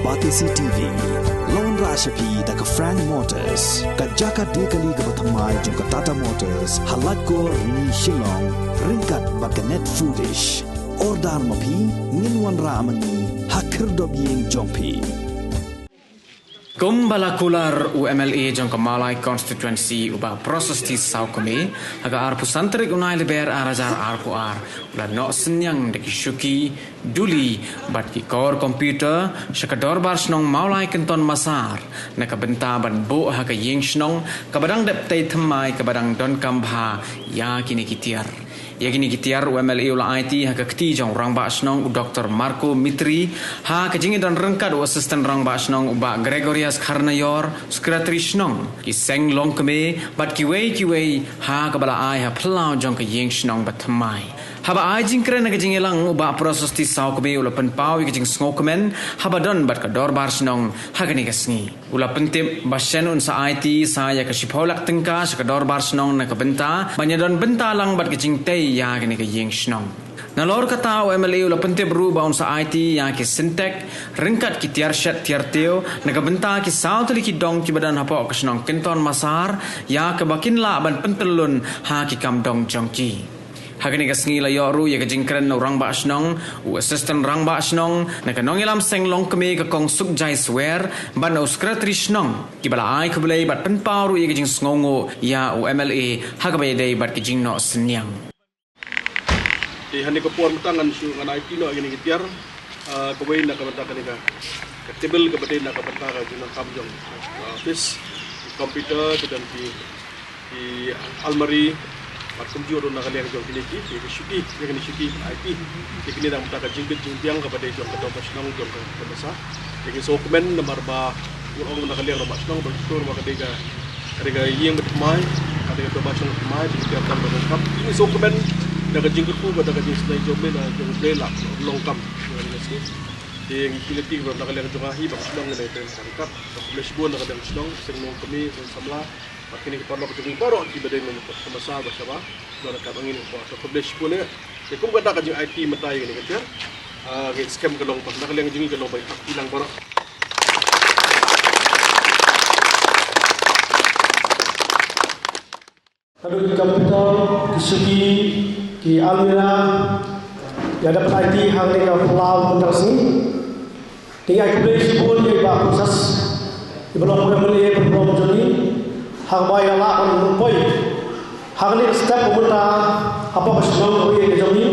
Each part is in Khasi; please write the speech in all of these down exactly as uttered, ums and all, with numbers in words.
Batesi T V la wanrah sha phi da ka Frank Motors, ka jaka die kali kaba thymmai jong ka Tata Motors, ha Laitkor, Rni, Shillong, ryngkat bad ka Net Foodish. Order ma phi, ngin wanrah ma ngi ha khyrdop ïing jong phi. Kumba la kular u M L A jong ka Mawlai Constituency u Bah Prasasti Sawkmie, ha ka arphew san tarik u Nailaber ar hajar arphew ar, u la noh synñiang da ki shuki, duli, bad ki kor computer sha ka Dorbar Shnong Mawlai Kynton Massar, na ka bynta ban buh ha ka ïing shnong kaba dang dep tei thymmai kaba dang donkam bha ïa kine ki tiar. Ïa kine ki tiar u M L A u la aiti ha ka kti jong u Rangbah Shnong u Doktor Marco Mitri, ha ka jingïadon ryngkat u Assistant Rangbah Shnong u Bah Gregorius Kharnaior, Secretary Shnong, ki seng longkmie bad kiwei kiwei, ha kaba la ai ha phyllaw jong ka ïing shnong ba thymmai. Haba ai jingkren ha ka jingïalang u Bah Prasasti Sawkmie u la pynpaw ïa ka jingsngewkmen haba don bad ka Dorbar Shnong ha kane ka sngi. U la pyntip ba shen un sa aiti sa ïa ka shiphew lak tyngka sha ka Dorbar Shnong na ka bynta ban ïadon bynta lang bad ka jingtei ïa kane ka ïing shnong. Nalor kata u M L A u la pyntip ruh ba un sa aiti ïa ki Sintex ryngkat ki tiar shet tiar tiew na ka bynta ki saw tylli ki dong kiba don hapoh ka shnong Kynton Massar ïa kaba kin lah ban pyntyllun ha ki kam dong jong ki. Ha kane ka sngi la ïoh ruh ïa ka jingkren na u Rangbah Shnong, u Assistant Rangbah Shnong, na ka nongïalam seng longkmie ka Kong Sukjai Swer, bad na u Secretary Shnong, kiba la ai khublei bad pynpaw ruh ïa ka jingsngewnguh ïa u M L A ha kaba ïadei bad ka jingnoh synñiang. Te ha kane ka por mynta ngan shu ngan aiti noh ïa kine ki tiar, ah, kawei na ka bynta kane ka, ka table kaba dei na ka bynta ka jingdonkam jong, ah, office, computer, ka don ki ki almari, bad kumjuh ruh na ka liang jong kine ki, ki, ki shuki, ïa kine shuki, aiti. Te kine na ka bynta ka jingkit jingbiang kaba dei jong ka Dorbar Shnong jong ka, ka Massar. Te ngi sngewkmen namar ba u ong na ka liang Rangbah Shnong ba ka dei ka, ka dei ka ïing ba thymmai, ka dei ka Dorbar Shnong ba thymmai, te ki tiar tam ba donkam. Ngi sngewkmen da ka jingkyrkhu bad da ka jingsnei jong U Blei, da jong U Blei la long kam. Te ngi kyrkhu na ka liang jong nga hi ba ka shnong ngi dei ka ryngkat. Khublei shibun na ka liang shnong, seng longkmie, seng samla. Bad kine ki paralok jong ngi baroh kiba dei na ka Massar bad shaba don ha ka bynta ngi, khublei shibun ïa. Te kum ka dak ka jing-aiti mynta ïa kine ki tiar, ah, ngi skhem ka long ba na ka liang jong ngi ka long ba ïa ki lang baroh. Haduh ki computer, ki shuki, ki almira, ïa da pynaiti hangne ka phyllaw mynta ka sngi. Te ngi ai khublei shibun ïa i Bah Prasasti, iba long u M L A ba burom jong ngi, ha kaba ïa lah ban poi hangne ka step ba mynta hapoh ka shnong kaba ïeit ka jong ngi,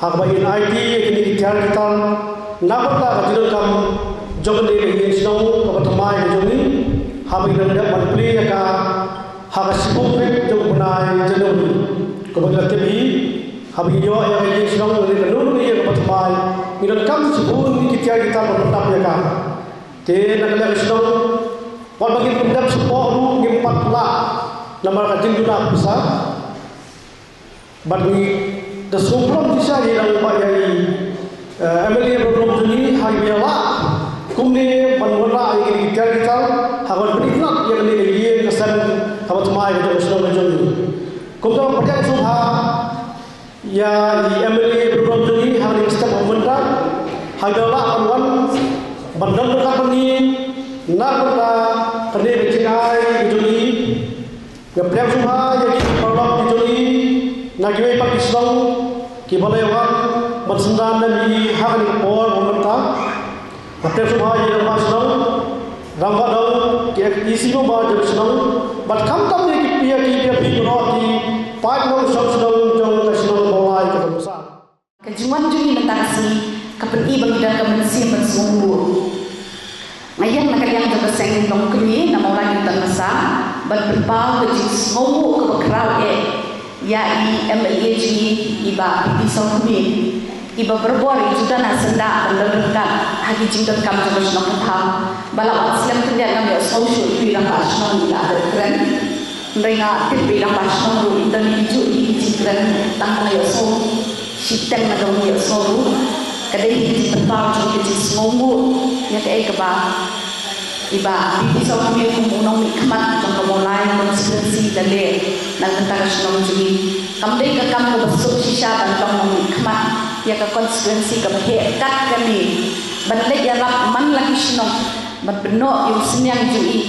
ha kaba in aiti ïa kine ki tiar ki tar na ka bynta ka jingdonkam jong kane ka ïing shnong kaba thymmai ka jong ngi, haba in dang dep ban plie ïa ka ha ka shiphew tarik jong u bnai January. Kumba ngi la tip hi, haba ngi ïoh ïa ka ïing shnong kane ka nongïing kaba thymmai, ngi donkam shibun ki tiar ki tar ban pyndap ïa ka. Te na ka liang ka shnong, wat ba ngim pyndep shapoh ruh ngim pat lah namar ka jingduna pisa. Bad ngi da sngewburom shisha ïa i rangbah, ïa i, eh, M L A ba burom jong ngi, ha kaba ïa lah kumne ban wanrah ïa kine ki tiar ki tar, ha kaba pynitynnad ïa kane ka ïing ka sem kaba thymmai ka jong ka shnong ka jong ngi. Kumta ban pdiang sngewbha ïa i M L A ba burom jong ngi ha kane ka step kaba mynta, ha kaba ïa lah ban wan ban don ryngkat bad ngi na ka bynta kane ka jingai ka jong ngi. Nga pdiang sngewbha ïa ki paralok ki jong ngi na kiwei pat ki shnong kiba la ïa wan ban synran lem ïa ngi ha kane ka por ba mynta. Nga pdiang sngewbha ïa i rangbah shnong, rangbah dong, ki E C member jong ka shnong, bad khamtam ïa ki, ïa ki, ïa phi baroh ki paid nongshong shnong jong ka shnong Mawlai Kynton Massar. Ka jingwan jong ngi mynta ka sngi ka pyni ba ngi don ka mynsiem ban sngewbha. Nga ïeng na ka liang jong ka seng longkmie na Mawlai Kynton Massar ban pynpaw ka jingsngewbha kaba khraw eh ïa i M L A jong ngi, i Bah P P Sawkmie, iba barabor i ju don ha syndah ban don ryngkat ha ki jingdonkam jong ka shnong ka thaw. Ba la wan slem khyndiat, ngam ïohsngew shuh ïa i rangbah shnong i la dep kren. Hynrei nga tip ba i rangbah shnong ruh i don ïa i juh ïa i jingkren, tang ba nga ïohsngew shiteng na ka bym ïohsngew ruh. Ka dei ka jingpynpaw jong ka jingsngewbha ïa kaei kaba i Bah P P Sawkmie kum u nongmihkhmat jong ka Mawlai constituency da leh na ka bynta ka shnong jong ngi. Kam dei ka kam kaba suk shisha ban long nongmihkhmat ïa ka constituency kaba heh kat kane. ban leit ïarap man la ki shnong ban pynnoh ïa u synñiang jong i.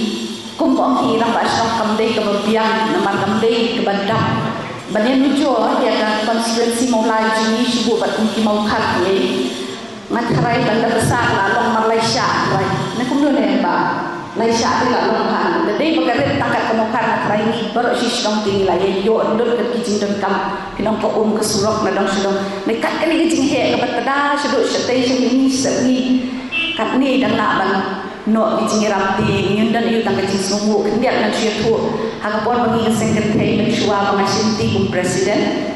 Kum ba ong ki, rangbah shnong kam dei kaba biang namar kam dei kaba dap ban ïanujor ïa ka constituency Mawlai jong i shuh bad kum ki Mawkhar ki ei. Nga tharai ban da bsa ka la long mar lai shah trai. Ne kumno ne ba lai shah te la long bha. Da dei ba ka rit tang kat ka Mawkhar, nga tharai ngi baroh shi shnong te ngi la ïa ïoh lut kat ki jingdonkam. Phi nong ka um ka surok na dong sha dong. Ne kat kane ka jingheh kaba tada shaduh shatei sha hynñiew sha hynñiew. Katne dang lah ban noh ki jingïarap te ngin don ïa u tang ka jingsngewnguh khyndiat. Ngan shu ïathuh ha ka por ba ngi ka seng kynthei mynshuwa ba nga shim ti kum president.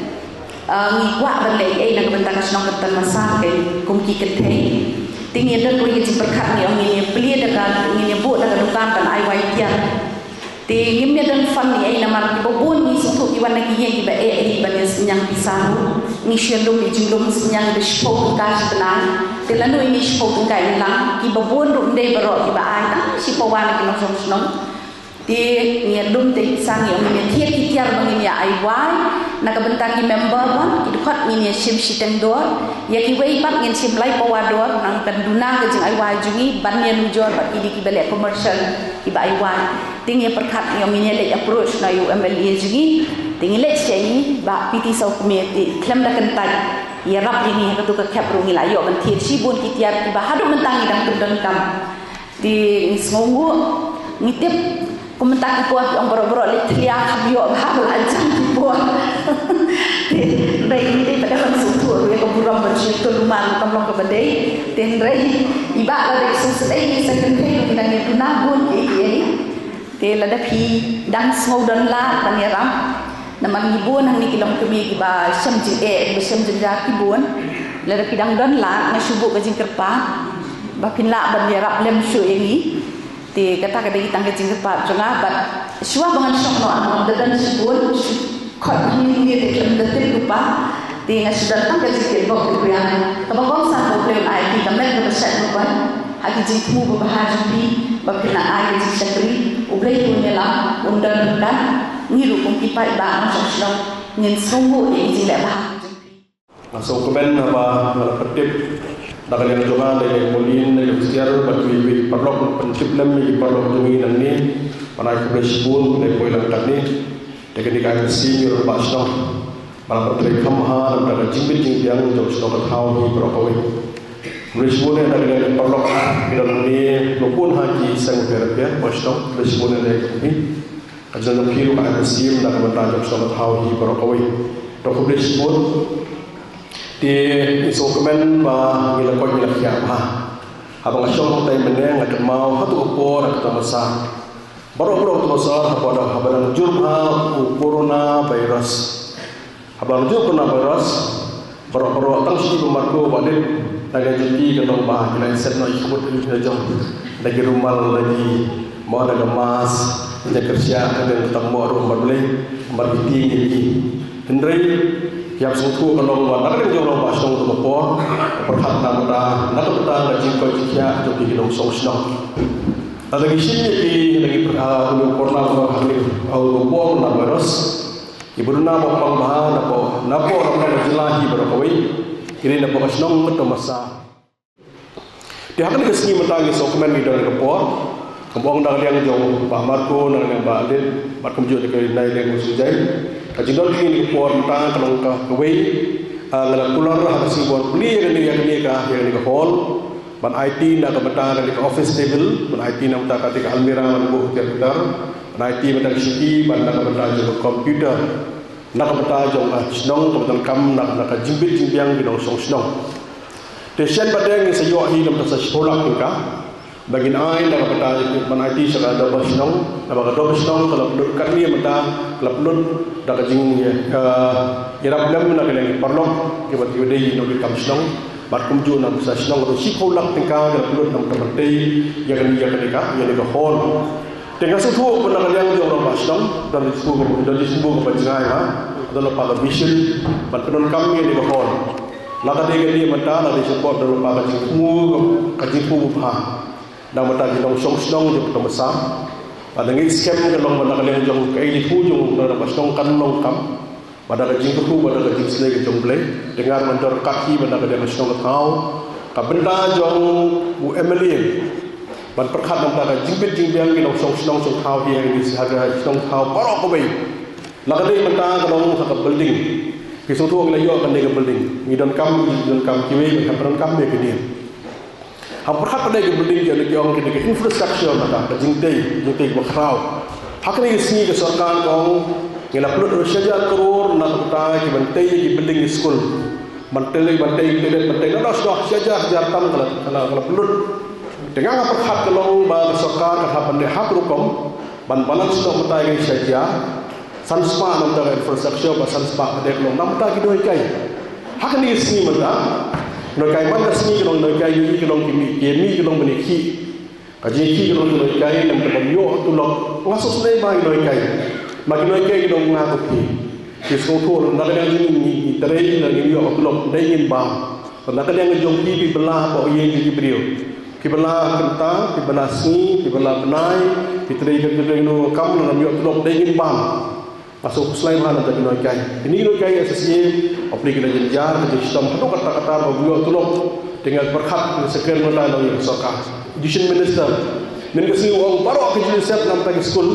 Ah, ngi kwah ban leh ei na ka bynta ka shnong ka Tonmasa kei kum ki kynthei. Te ngi don ruh ïa ka jingpyrkhat, ngi ong ngin ïa plie da ka, ngin ïa buh da ka dukan ban ai wai tiar. Te ngim ïa don fund ei namar kiba bun ngi sngewthuh ki wan na ki ïing kiba eh ei ban ïa synñiang pisa ruh. Ngi shu lum ïa jinglum synñiang da shiphew tyngka shi bnai. Te lano ine shiphew tyngka imlang, kiba bun ruh ym dei baroh kiba ai, tang shi pawa na ki nongshong shnong. Te ngi ïa lum te pisa, ngi ong ngin ïa thied ki tiar ba ngin ïa ai wai na ka bynta ki member, ba ki dkhot ngin ïa shim shiteng dor, ïa kiwei pat ngin shim lai pawa dor, nang kan duna ka jingai wai jong ngi ban ïanujor bad kine kiba leh commercial kiba ai wai. Te ngi ïa pyrkhat, ngi ong ngin ïa leit approach na u M L A jong ngi. Te ngi leit sha ngi, Bah P T Sawkmie, te khlem da kyntait ïarap ïa ngi ha katu ka khep ruh, ngi la ïoh ban thied shibun ki tiar kiba haduh mynta ngi dang pyndonkam. Te ngi sngewnguh, ngi tip kum mynta ki por ki ong baroh baroh leit thlia kham ïoh bha, ba la jam ki por. Te hynrei ngi dei pat ban sngewthuh ruh ïa ka burom ban shu ïatylli ummat kam long kaba dei. Te hynrei i Bah la dei sngewsynei, ngi sa kynthei ngi dang ïa duna bun kiei kiei. Te lada phi dang sngew don lad ban ïarap, namar ngi bun hangne ki longkmie kiba shem jingeh, kiba shem jingjar ki bun. Lada phi dang don lad, nga shu buh ka jingkyrpad ba phin lah ban ïarap lem shuh ïa ngi. Te kata ka dei tang ka jingkyrpad jong nga, bad shuwa ba ngan shong noh, nga da don shibun, shu khot hangne hangne te khlem da tip lypa. Te nga shu don tang ka jingkyrpad, kyrpad ïa kaba kongsan ba U Blei un ai ïa phi ka met kaba shet bha ha ki jingthmu babha jong phi, ba phin nang ai ka jingshakri. U Blei un ïalam, un don ryngkat. Ngi ruh kum ki paidbah nongshong shnong ngin sngewnguh ïa ki jingleh bha jong phi. Nga sngewkmen haba nga la pyntip da ka liang jong nga, da i Lei Pauline, da i Lei Hestiar bad kiwei kiwei ki paralok, pyntip lem ïa ki paralok jong ngi nangne. Ban ai khublei shibun, khublei poi lang katne. Te kane ka ai mynsiem ïa u rangbah shnong ba la pyntrei kham bha na ka bynta ka jingbit jingbiang jong shnong ka thaw hi baroh kawei. Khublei shibun ïa ka liang ki paralok ki don hangne, bun ha ki seng pher pher ba shnong, khublei shibun ïa ka liang ki. Ka jong phi ruh ka ai mynsiem na ka bynta jong shnong ka thaw hi baroh kawei. To khublei shibun. Te ngi sngewkmen ba ngi la koit ngi la khiah bha. Haba nga shong hangtai mynne nga kynmaw ha tu ka por ha ka Tonmasa. Baroh baroh tu ka sor haba dang, haba dang jur bha u corona virus. Haba dang jur corona virus, baroh baroh tang shi ba marko ba lit, na ka jong ki ka long ba ki la set noh ïa ki kut ïa ki jong, da ki rumal, da ki, mo, da ka mask, da ka kyrshah, da ka tam mo ruh mar Blei, mar ki tieng ïa ki. Hynrei ïa sngewthuh ka long ba na ka liang jong u rangbah shnong tu ka por, pyrkhat na ka bynta, na ka bynta ka jingkoit jingkhiah jong ki nongshong shnong. Lada ngi shim ïa ki, lada ngi pyrkhat ïa u corona, ïa u corona virus, ki bun na ba pang bha na ba, na ba, na ba jylla hi baroh kawei, ki dei na ba ka shnong Tonmasa. Te ha kane ka sngi mynta ngi sngewkmen ngi don ka por, ka bong da ka liang jong Bah Marco, na ka liang Bah Lit, bad kumjuh da ka liang Nai Leng Sunjai. Ka jingdon kane ka por mynta ka long ka kawei, ah, nga la kular ha ka sngi bor plie ïa kane, ïa kane ka, ïa kane ka hall. Ban aiti na ka bynta kane ka office table, ban aiti na ka bynta kane ka almirah, ban buh tiar tiar, ban aiti na ka bynta ka shuki, ban na ka bynta jong ka computer, na ka bynta jong ka shnong, ka bynta kam, na, na ka jingbit jingbiang ki nongshong shnong. Te shen ba dang ngi sa ïoh hi na ka bynta sa shiphew lak tyngka ba ngin ai na ka bynta ban aiti sha ka dorbar shnong, na ba ka dorbar shnong ka la pynlut katne mynta, ka la pynlut da ka jing, eh, ïarap lem na ka liang ki paralok kiba, kiba dei ki nongtrei kam shnong. Bad kumjuh na ka pisa shnong ka dei shiphew lak tyngka, ka la pynlut na ka bynta ban tei ïa kane, ïa kane ka, ïa kane ka hall. Te nga sngewthuh ba na ka liang jong u rangbah shnong, don jingthmu, don jingthmu kaba jngai, ha, don lypa ka vision ban pyndonkam ïa kane ka hall. La ka dei kane mynta, la dei support, don lypa ka jingthmu, ka jingthmu bha na ka bynta ki nongshong shnong jong ka Tonmasa. Bad nga ngeit skhem ka long ba na ka liang jong kaei jingthmu jong u rangbah shnong kan long kam. Bad da ka jingkyrkhu, bad da ka jingsnei ka jong U Blei, te nga ruh ngan don ryngkat hi bad na ka liang ka shnong ka thaw, Ka bynta jong u MLA ban pyrkhat na ka bynta ka jingbit jingbiang ki nongshong shnong shong thaw hi ha ka shnong thaw baroh kawei. La ka dei mynta ka long ha ka building. Ki sngewthuh ngi la ïoh kane ka building. Ngi donkam, ngi donkam kiwei, ngi donkam ïa kine. Ha pyrkhat pat ka building ki ong ki ong kine ka infrastructure mynta ka jingtei, jingtei ba khraw. Ha kane ka sngi ka sorkar ka ong ngi la pynlut shi hajar klur na ka bynta ki ban tei ki building ki skul. Ban tei, ban tei, tei, ban tei, na, na, na, shi hajar, hajar tam ka la, ka la, ka la pynlut. Te nga nga pyrkhat ka long ba ka sorkar ka hap ban dei hap rukom ban balance na ka bynta ki shi hajar. San spah na ka bynta ka infrastructure, ba san spah ka dei ka long na ka bynta ki nonghikai. Ha kane ka sngi mynta, nonghikai man ka sngi ka long nonghikai, ki long ki mih, ki mih ki long ban ïakhih. Ka jingïakhih ka long ki nonghikai na ka bynta ban ïoh tulop. Nga sngewsynei ba ki nonghikai, ma ki nonghikai ki long nga ko phi. Ki sngewthuh na ka liang jong ngi, ngi trei na ngi ïoh tulop, dei ngin bam. Na ka liang jong phi, phi bylla hapoh ïing jong ki briew. Phi bylla kynta, phi bylla sngi, phi bylla bnai, phi trei ka, trei ka kam na ïoh tulop, dei ngin bam. Nga sngewsynei bha na ka bynta ki nonghikai. Kine ki nonghikai S S A, hapdeng ki la jynjar, ka jingshitom haduh katta katta ba ïoh tulop. Te nga pyrkhat, nga sa kren mynta na ka sorkar. Education Minister, mynta ka sngi u ong baroh ki jingïasep na ka bynta ki skul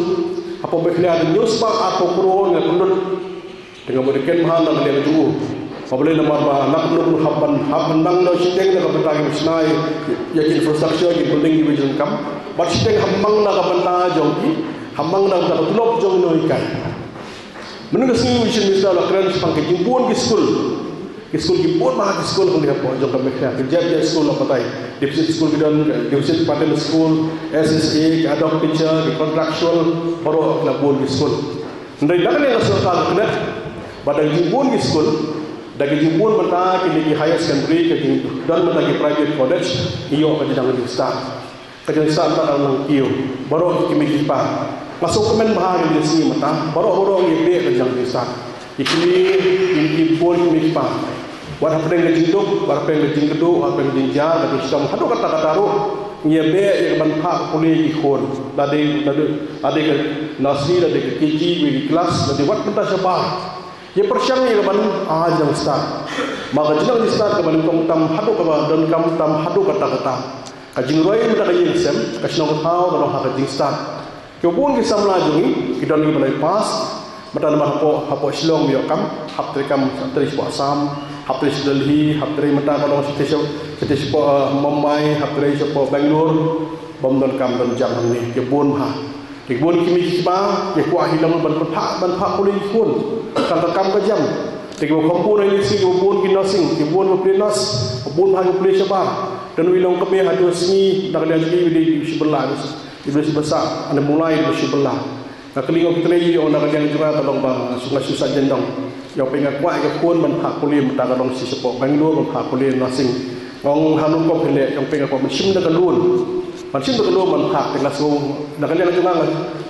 hapoh Meghalaya, hynñiew spah arphew klur nga pynlut. Te nga bud kren bha na ka liang jong u. Balei? Namar ba na ka bynta hap ban, hap ban nang da shiteng na ka bynta ki shna ïa ki infrastructure, ki building, ki wei jong kam. Bad shiteng hap mang na ka bynta jong ki, hap mang na ka bynta ka tulop jong ki nonghikai. Mynta ka sngi u Education Minister u la kren shaphang ki jingbun ki skul. Ki skul ki bun bha ki skul ha ka liang jong ka Meghalaya. Ki jait jait skul la batai. Deficit skul ki don, deficit part-time school, S S A, ki ad hoc teacher, ki contractual, baroh ki la bun ki skul. Hynrei na ka liang ka sorkar ka klet ba da ki jingbun ki skul, da ki jingbun mynta kine ki higher secondary, ki jingdon mynta ki private college, ïoh ka jingdang jingstad. Ka jingstad mynta ka long kiew. Baroh ki kmie ki kpa, nga sngewkmen bha ïa ka jingsngew mynta. Baroh baroh ngi beh ka jingstad. Ki kmie, ki, ki bun ki kmie ki kpa. Wat hapdeng ka jingduk, wat hapdeng ka jingkyrduh, wat hapdeng ka jingjar, ka jingshitom haduh katta katta ruh, ngi beh ïa ka ban phah pule ki khun. Lada, lada, lada ka nursery, lada ka K G, wei ki class, lada wat mynta shabar. Ïa pyrshang ïa ka ban ai jingstad. Ma ka jingstad ka ban kongtam haduh kaba donkam tam haduh katta katta. Ka jingroi mynta ka ïing sem, ka shnong ka thaw ka long ha ka jingstad. Ki bun ki samla jong ngi ki don kiba la pass. Mynta namar hapoh, hapoh Shillong ïoh kam, hap trei kam, hap trei shapoh Assam, hap trei sha Delhi, hap trei mynta ka long sha, sha, sha, shapoh, eh, Mumbai, hap trei shapoh Bangalore. Bym don kam don jam hangne, ki bun bha. Ki bun ki kmie ki kpa ki kwah hi long ban phah, ban phah pule ki khun. Tang ka kam ka jam. Te kiba kham bun ha ïing ki bun ki nursing, ki bun ba pule nurse, bun bha ki pule shabar. Te ngi long kmie ha tu sngi na ka liang jong ngi dei shu bylla, dei shu bylla, ane mulai dei shu bylla. Nga kylli nga, phi trei ïa na ka liang jong nga, ka long ba nga shu, nga shu sah jendong. Ïa phi nga kwah ïa ka khun ban phah pule mynta ka long sha shapoh Bangalore ban phah pule nursing. Nga ong ha nongkop hi leh, ïa phi nga kwah ban shim da ka loan. Ban shim da ka loan ban phah, te nga sngew na ka liang jong nga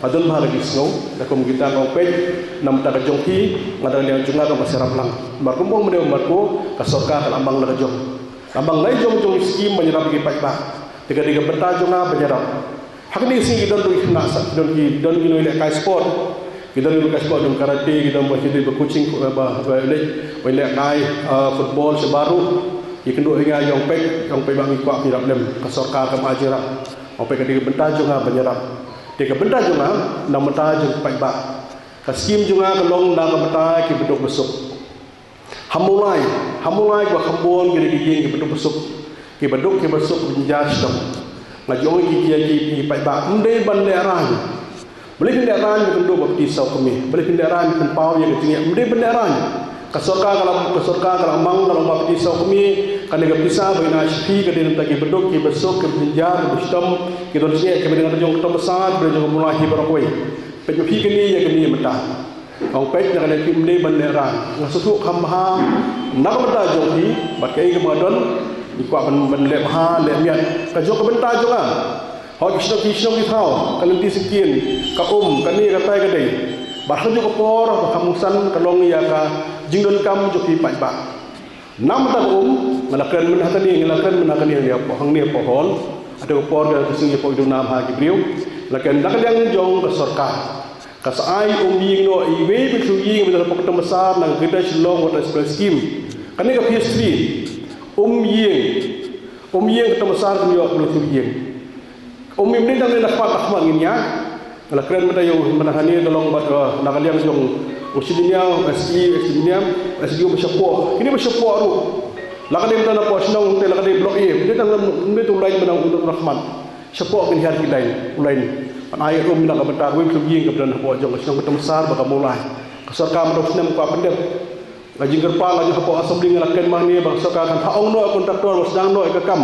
nga don bha ka jingsngew. Da kum kita nga ong peit na mynta ka jong phi, nga da ka liang jong nga ka ba syrap lang. Mar kum ong mynne mar ko ka sorkar ka la mang la ka jong. Ka mang lai jong jong skim ban ïarap ïa ki paidbah. Te ka dei ka bynta jong nga ban ïarap. Ha kine ki sngi ki don ruh ki khynnah sa, ki don ki, don ki nongïalehkai sport. Ki don ki nongïalehkai sport, don karate, ki don ba ki dei ba coaching, ba, ba leh, ba lehkai, ah, football shabar ruh. Ki kynduh ïa nga, ong peit, ong peit ba ngi kwah phi ïarap lem, ka sorkar kam ai jingïarap. Ong peit ka dei ka bynta jong nga ban ïarap. Te ka bynta jong nga na ka bynta jong ki paidbah. Ka skim jong nga ka long na ka bynta kiba duk ba suk. Ha Mawlai, ha Mawlai kiba kham bun ki dei ki ïing kiba duk ba suk, kiba duk kiba suk, kiba jynjar shitom. Nga ju ong ïa ki, ki, ki paidbah, ym dei ban lehraiñ. Balei phin lehraiñ, phin kynduh ba phi saw kmie? Balei phin lehraiñ, phin paw ïa ka jingeh? Ym dei ban lehraiñ. Ka sorkar ka la, ka sorkar ka la mang, ka la mang ba phi saw kmie. Kane ka pisa ba ngi ai sha phi ka dei na ka bynta kiba duk kiba suk, kiba jynjar, kiba shitom, ki don jingeh, kiba dei na ka jong ka Kynthei Basa, kiba dei jong ka Mawlai hi baroh kawei. Peit ma phi kane ïa kane mynta. Ong peit na kane, phi ym dei ban lehraiñ. Nga sngewthuh kham bha na ka bynta jong phi bad kaei kaba nga don, ngi kwah ban, ban leh bha leh miat. Ka jong ka bynta jong nga. Hooid ki shnong ki shnong ki thaw, ka lynti syngkien, ka um, kane katai kadei. Bad ha kajuh ka por ba kham kongsan ka long ïa ka jingdonkam jong phi paidbah. Namar kata ka um, nga la kren mynta hangne, nga la kren mynta hangne, hangne hapoh, hangne hapoh hall. Haduh ka por ka sngi hapoh, i duna bha ki briew. Nga la kren na ka liang jong ka sorkar. Ka sa ai um ïing noh iwei pa iwei ïing ba don hapoh ka Kynthei Basa na ka Greater Shillong Water Supply Scheme. Kane ka phase three. Um ïing. Um ïeng ka Tamsar, kin ïoh ka Bluetooth ïeng. Um ïeng, mynta ne na khmat na khmat ngin ïa. La kren mynta ïa u, mynta hangne da long bad, eh, na ka liang jong u Engineer, S E, Engineer, S D O ba shapoh. Kine ba shapoh ruh. La ka dei mynta na poh shnong te, la ka dei block ïa. Mynta na, mynta u lain mynta u na khmat. Shapoh kin hiar ki lain, u lain. Ban ai um na ka bynta kawei ka Bluetooth ïeng kaba don hapoh jong ka shnong ka Tamsar bad ka Mawlai. Ka sorkar mynta u snem ka pyndep. Ka jingkyrpad la jong hapoh assembly nga la kren ma hangne ba ka sorkar kan ong noh ïa kontraktor ba sdang noh ïa ka kam.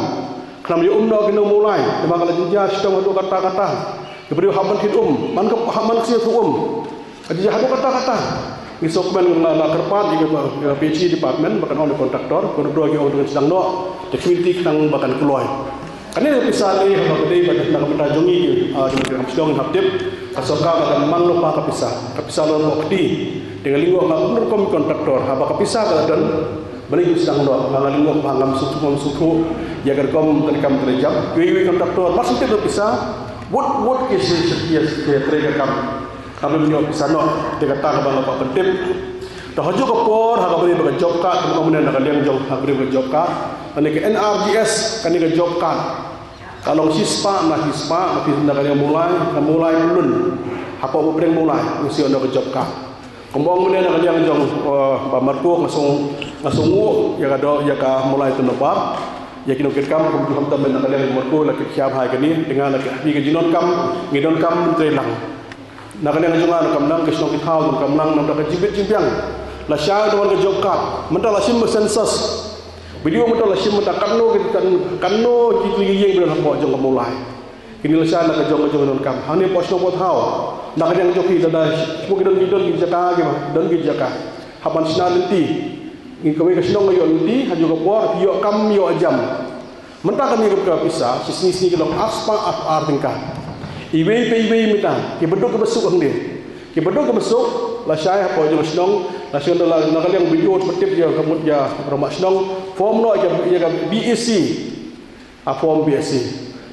Khnang ïa um noh ki nong Mawlai. Te ma ka la jynjar shitom haduh katta katta. Ki briew hap ban thied um. Man ka, hap ban ksiew um. Ka jynjar haduh katta katta. Ngi sngewkmen, nga la kyrpad ïa ka, ïa ka P H E department ba kan ong ïa kontraktor, kontraktor ki ong ba kan sdang noh. Te community khnang ba kan kloi. Kane ka pisa lei haba ka dei ba na ka bynta jong ngi, ah, jong ngi ka kam shnong ngin hap tip, ka sorkar ka dang mang lypa ka pisa, ka pisa la long kti. Te nga lyngngoh nga kum rukom kontraktor, haba ka pisa ka la don, balei ngim sdang noh, nga lyngngoh ba ngam sngewthuh, ngam sngewthuh ïa ka rukom treikam treijam. Iwei iwei kontraktor, mar shu tip ka pisa, wut wut ki shi, shi, shi, shi trei ka kam. Ka bym ïoh pisa noh, te kata kaba nga kwah pyntip. Te ha kajuh ka por, ha kaba ïadei bad ka job card, kumba mynne na ka liang jong, ha kaba ïadei bad ka job card. Kane ka N R G S, kane ka job card. Ka long shispah na shispah, na phi na ka liang Mawlai, na Mawlai Pyllun. Hapoh ba pdeng Mawlai, ngi shu ïoh noh ka job card. Kumba ong mynne na ka liang jong, eh, Bah Marco, nga sngew, nga sngewnguh ïa ka doh, ïa ka Mawlai Autonomous Bar. Ïa ki nongkitkam, kum ju khamtam na ka liang Marco, la kit khia bha ïa kane, te nga la kit, ha ka jingdonkam, ngi donkam trei lang. Na ka liang jong nga, donkam lang, ka shnong ki thaw, donkam lang, namar ka jingbit jingbiang. Lashai da wan ka job card, mynta la shim ka census. Video mynta la shim mynta katno ki, kan, katno ki, ki ïing ba don hapoh jong ka Mawlai. Kine lashai na ka jong ka jong donkam. Hangne hapoh shnong hapoh thaw. Na ka liang jong ki, da, da, shu ki don, ki don ki jaka, ki don ki jaka. Hap ban shna lynti. Ngi kawei ka shnong ka ïoh lynti, ha kajuh ka por, ïoh kam, ïoh jam. Mynta kane ka pisa, shi sngi sngi ka long arspah arphew ar tyngka. Iwei pa iwei mynta, kiba duk kiba suk hangne. Kiba duk kiba suk, lashai hapoh jong ka shnong, lashai na la, na ka liang B D O ba tip ïa ka mut ïa rangbah shnong, form noh ïa ka, ïa ka B A C. Ha form B A C.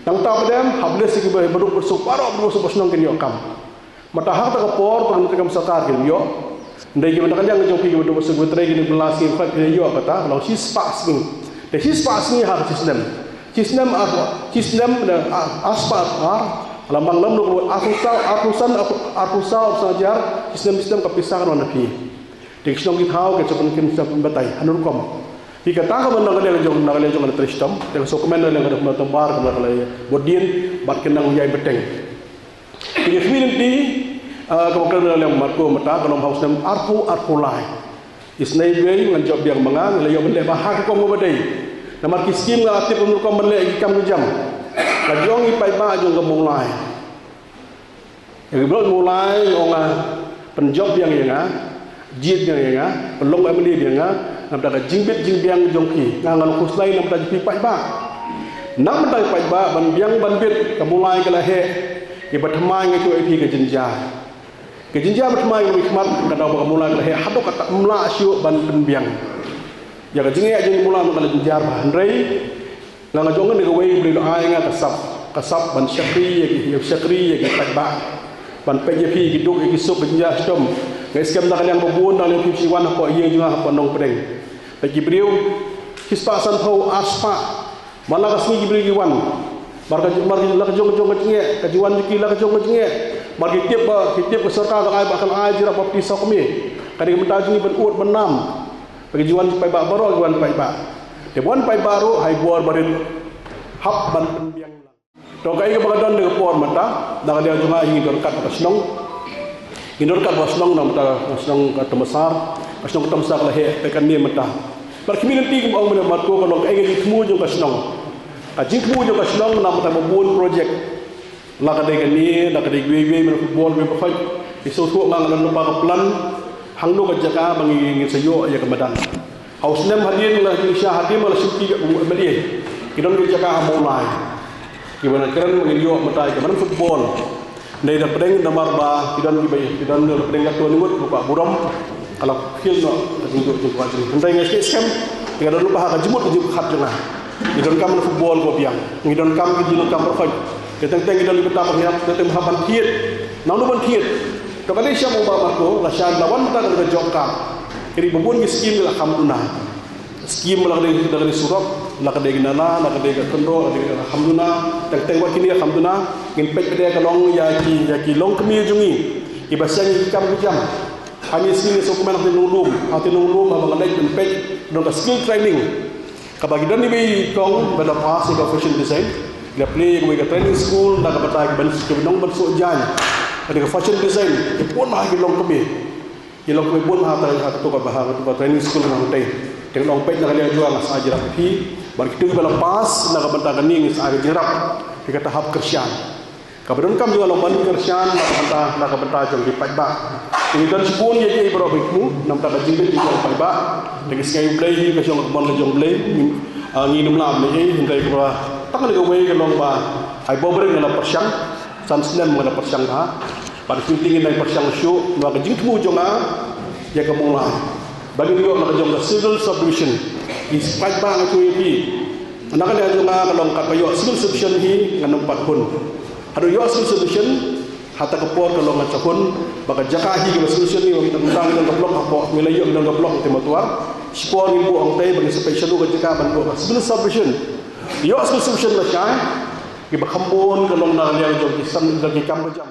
Nangta pat dem, hap list ïa kiba duk kiba suk, baroh kiba suk hapoh shnong kin ïoh kam. Mynta ha kata ka por, ba ka treikam sorkar kim ïoh. Hynrei kiba na ka liang jong phi kiba duk ba suk kiba trei kine ba la sngi ba phi ïoh kata, long shispah sngi. Te shispah sngi ha ka shisnem. Shisnem ar, shisnem da ar, arspah ar, la mang lam nuk arphew saw, arphew san, arphew saw, arphew san hajar, shisnem, shisnem ka pisa kan wan na phi. Te ki shnong ki thaw ki sa pynkim sa pynbatai, ha kano rukom. Phi kata kaba na ka liang jong, na ka liang jong ka trei shitom, te ka sngewkmen na ka liang ka dei kumno tymbar, kumno ka la bud dien, bad ka nang ïai bteng. Kine ki lynti, ah, kaba kren na liang Marco mynta, ka long ha u snem arphew, arphew lai. Isynei wei ngan jop biang ma nga, ngi la ïoh ban leh bha ha ka rukom kaba dei. Namar ki skim nga la tip kumno rukom ban leh ki kam ki jam. Ka jong i paidbah jong ka Mawlai. Ïa ki briew Mawlai ong nga, pynjop biang ïa nga, jied biang ïa nga, pynlong M L A biang ïa nga, namar ka jingbit jingbiang jong ki, nga ngan khuslai namar ki paidbah. Namar ki paidbah, ban biang ban bit, ka Mawlai ka la heh, kiba thymmai nga ïathuh ïa phi ka jynjar. Ka jynjar ba thymmai nga ïathuh khmat, ka daw ba ka Mawlai ka la heh, haduh katta ym lah shuh ban pynbiang. Ïa ka jingeh jong ka Mawlai ka la jynjar bha, hynrei nga, nga jong nga ne kawei ba la ai nga ka sap, ka sap ban shakri ïa ki, ïa shakri ïa ki paidbah. Ban peit ïa phi ki duk ïa ki suk ka jynjar shitom. Nga skhem na ka liang ba bun na ka liang phi shi wan hapoh ïing jong nga hapoh Nongpdeng. Peit ki briew, shispah sanphew, arspah. Man la ka sngi ki briew ki wan. Mar ka, mar ka, la ka jong ka jong ka jingeh, ka jiwan jong ki la ka jong ka jingeh. Mar ki tip ba, ki tip ka sorkar ka ai ba kan ai jrap ba phi sawkmie. Ka dei ka bynta jong ngi ban ud ban nam. Ba ki wan paidbah baroh ki wan paidbah. Te wan paidbah ruh ha i bor barit hap ban pynbiang lang. To kaei kaba ka don ha ka por mynta, na ka liang jong nga ngi don kat ka shnong. Ngi don kat ka shnong na mynta ka shnong ka Tamsar, ka shnong ka Tamsar ka la heh, te kane mynta. Bad ki community kumba ong mynne Marco ka long kaei ka jingthmu jong ka shnong. Ka jingthmu jong ka shnong na mynta ba bun project. La ka dei kane, la ka dei kiwei kiwei, mynta football, kiwei ba khoit. Ki sngewthuh nga nga don lypa ka plan. Hangno ka jaka ba ngi, ngin sa ïoh ïa ka madan. Ha u snem hadien la ki sha hadien la shim ki u M L A. Ki don ki jaka ha Mawlai. Kiba na kren ba ngin ïoh mynta ïa ka madan football. Dei da pdeng namar ba ki don kiba, ki don da pdeng ka to ni ngut ba burom. Ka la khil noh ka jingduh jingkwah jong ngi. Hynrei nga skhem, nga don lypa ha ka jingmut ka jingpyrkhat jong nga. Ngi donkam football kaba biang. Ngi donkam ki jingdonkam ba khoit. Ki teng teng ki don ki bynta ba ngi hap, ki teng hap ban thied. Nangno ban thied? To ka dei sha u Bah Marco, la sha la wan ta ka job card. Ki dei ba bun ki skim la kham duna. Skim la ka dei, la ka dei surok. La ka dei ka nala, la ka dei ka kynroh, la ka dei ka kham duna, teng teng wat kine ka kham duna, ngin peit pat de ka long ïa ki, ïa ki longkmie jong ngi, kiba seng ïa ki kam ki jam. Ha kine ki sngi ngin sa kmen ha Tynlunglum, ha Tynlunglum, haba nga leit ban peit, don ka skill training. Kaba ki don iwei i kong ba la pass ïa ka fashion design, la plie ïa kawei ka training school, na ka bynta kiba nongban suh jaiñ. Ka dei ka fashion design, ki bun ha ki longkmie. Ki longkmie bun ha, ha kato ka, ha kato ka training school na hangtei. Te nga ong peit na ka liang jong nga sa jrap phi. Bad kito kiba la pass na ka bynta kane ngin sa ai ka jingïarap. Te kata hap kyrshan. Kaba donkam jong nga long ban kyrshan na ka bynta, na ka bynta jong ki paidbah. Ngi don shibun ïa kiei baroh ba ngi thmu na ka bynta ka jingbit jong ki paidbah. Te ki sngew U Blei hi ka shong ka mon ka jong U Blei. Ngi, ah, ngim lah ban leh ei hynrei kaba tang kawei ka long ba ai bor ba nga la pyrshang. San snem nga la pyrshang ha. Bad ki ting ngin dang pyrshang shuh, namar ka jingthmu jong nga ïa ka Mawlai. Ba ngin ïoh na ka jong ka civil subdivision. Ki paidbah nga ïathuh ïa phi. Na ka liang jong nga ka long katba ïoh civil subdivision hi ngan ym pat hun. Haduh ïoh civil subdivision, ha kata ka por ka long ngan sa hun. Ba ka jaka hi kaba civil subdivision hi, ba mynta ngi don ka block hapoh, ngi la ïoh ngi don ka block Mawtawar. Shipor ngin buh hangtei ba ngin sa peit sha ka jaka ban buh ka civil subdivision. Ïoh civil subdivision lashai. Kiba kham bun ka long na ka liang jong ki san, jong ki kam ka jam.